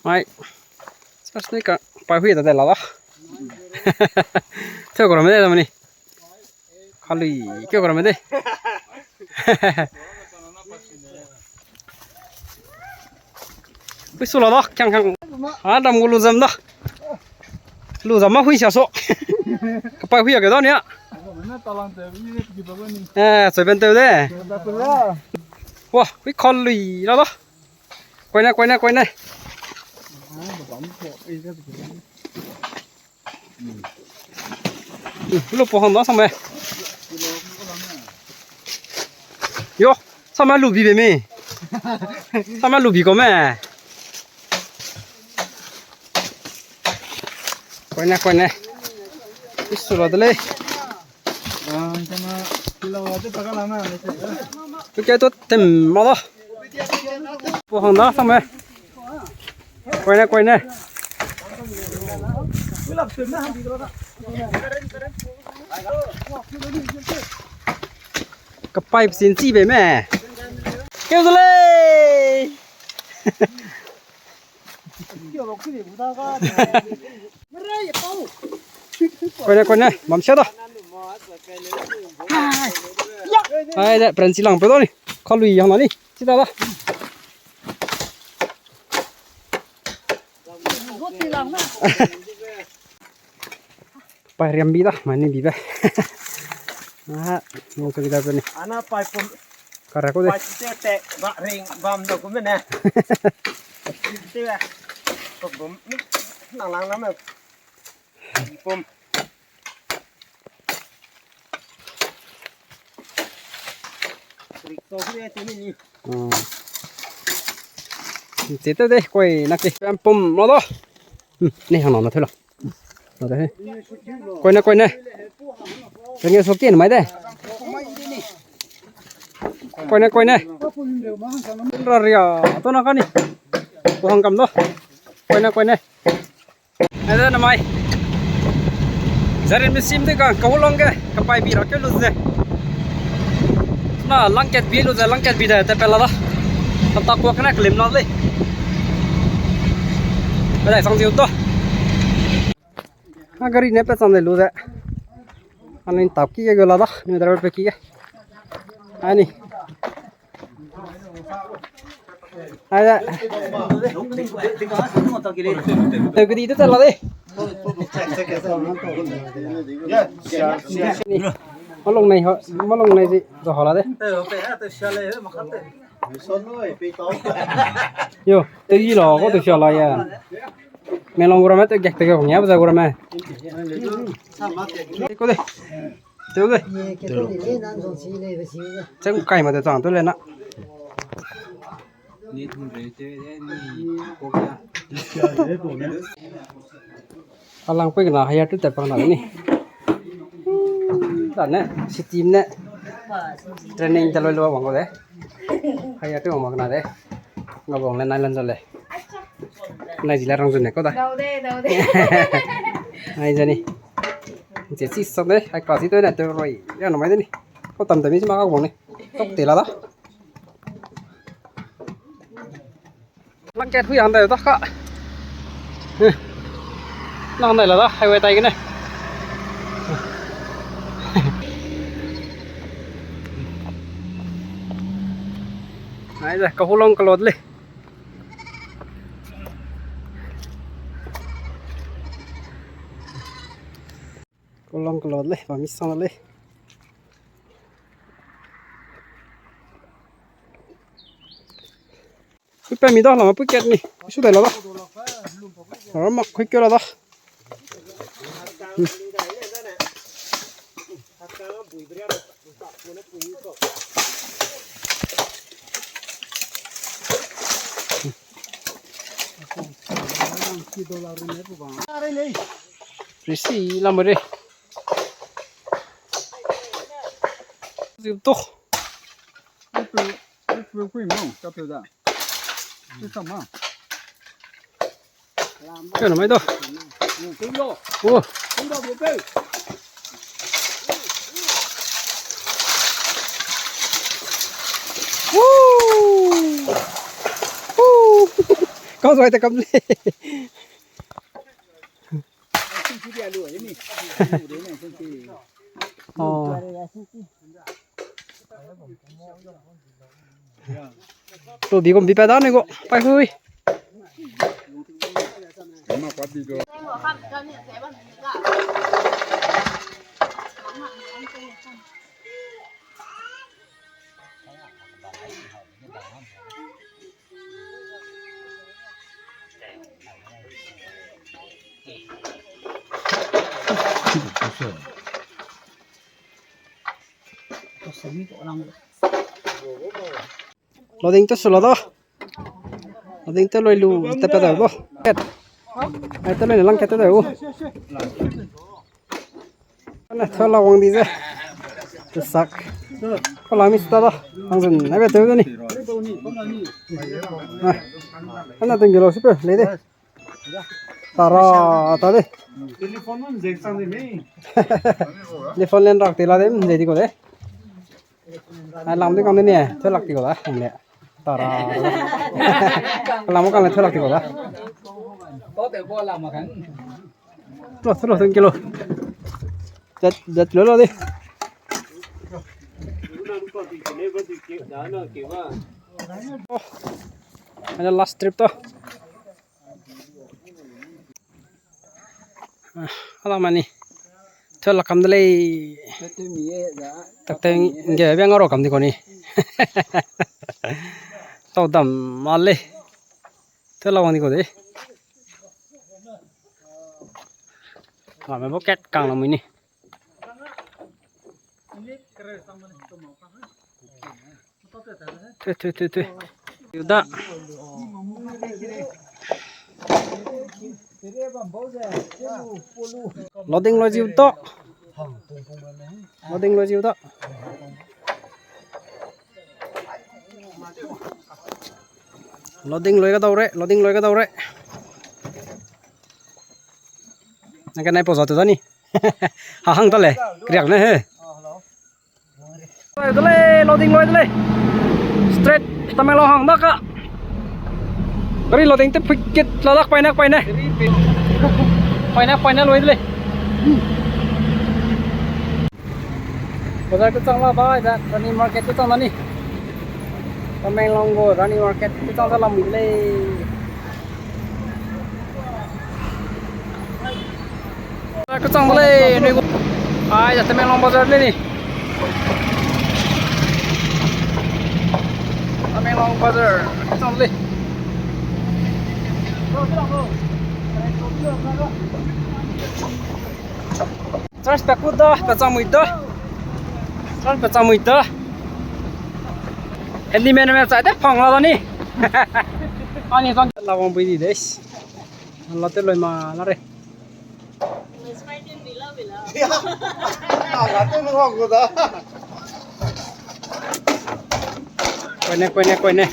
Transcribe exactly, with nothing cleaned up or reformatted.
Mai. Sas ne ka pai hui da de la da. Te ko ram de da mani. Khalui ke ko ram de. Hui su la da, kyang kyang. A dam gu lu zam da. Lu zam ma hui sia so. Ka pai hui a ke da nia. Eh, so ben te de. Wa, hui khalui la da. Koine, koine, koine. Lu po hang da same. Yo, same lu bi be mi. Same lu bi ko me. Koine, koine. Isu la de lei. Tuke to tem ma da. Po hang da same. Koine, koine. Ka pipe sin chi be me. Keu de lei. Koine, koine, bam sia da. Ai de, pren chi lang pe da ni. Khalui yang na ni. Chi da da. Pai riam bi da, mai ni bi be. Ah, ngau se bi da pe ni. Ana pai pum. Kara ko de. Pai te te ba ring bam da ku me ne. Te ba. Ko bum. Nang lang na me. Pum. Rik to ku de te ni ni. Hmm. Che te de, koi na ke. Pum lo da. Hmm, ni hang na na thela. Koine, koine. Kenge so kin mai de. Koine, koine. Ra ria to na kani. Ko hang kam do. Koine, koine. Ede na mai. Zarin mi sim de ka kau lang ge ka pai bi ra ke lu ze. Na langkat bi lu ze langkat bi de te pela da. Ta ta ko kana klim na le. Ede sang ziu to. A gari ne pe chang de lu ze. Ani tap ki ge la da, ni driver pe ki ge. Ani. Ai da. Te gari de la de. Ni. Malong nei ho, malong nei ji, zo ho la de. Yo, te yi lo, ko te sia la ya. Melong gura me te gek te gek nya ba gura me. Ko de. Te de. Chang kai ma de chang tu le na. Alang pui na hire tu te pang na ni. Ta ne, si team ne. Training ta lo lo wang ko de. Hire tu wang na de. Nga bong le nai lan zo le. Nai ji la rang zo ne ko da. Dau de, dau de. Nai jani. Che si sa de, ai ka si to na te roi. Ya no mai de ni. Ko tam tam mi si ma ka bong ni. Tok te la da. Langkat hui hang dai da ka. Eh. Nang dai la da, highway tai gene. Ai da, ka hulong ka lot le. Ka hulong ka lot le, ba mi sang le. Hui pa mi da, lama pui kat ni. Su dai la da. Ara mak hui keu la da. Hmm. Risi lamare. Zip to. Apple, apple kui mo, ka pe da. Ke na mai da. Oh. Woo! Woo! Ka Pau zai te kam le. Oh. Lo bi gum bi pa da ne go. Pai hui. Loading te su la da. Loading te loi lu te pe da bo. Ket. Ai te loi ne lang ket te da u. Ana thola wang di ze. Te sak. Ko la mi sta da. Ang zun na be te da ni. Ah. Ana tung gelo si pe le de. Tara ta de. Telephone len rak te la de, mze di ko de. Ai lam de kang de ne, te lak ti ko da, ang le. Tara. Lam kang le te lak ti ko da. Lo, lo, thank you lo. Jat, jat lo, lo de. Oh. Ada last trip to. Ah, ala mani. Thela kam de lei. Tak te nge bia ngaro kam di ko ni. Tau dam ma lei. Thela wang di ko de. Ala me bo ket kang la mui ni. Tui, tui, tui, tui. Ziu da. Loading loi ziu da. Loading loi ziu da. Loading loi ga dau re, loading loi ga dau re. Nang ka nai po za tu da ni. Ha hang ta le. Kriak ne he. Loi de lei, loading loi de lei. Straight Tamenglong hang da ka. Gari loading te phuikit la dak paine, paine. Paine, paine loi de lei. Bazar kechang la bai da, Rani market kechang da ni. Tamenglong gu Rani market kechang da lam de lei. Kechang de lei, nui gu. Ai, da Tamenglong bazar lei ni. Tamenglong bazar kechang de lei. Church pe kut da, pe chang mui da. Church pe chang mui da. Handyman me chai de phang la da ni. Ani zang la wang bui di de. La te loi ma la re. Koine, koine, koine.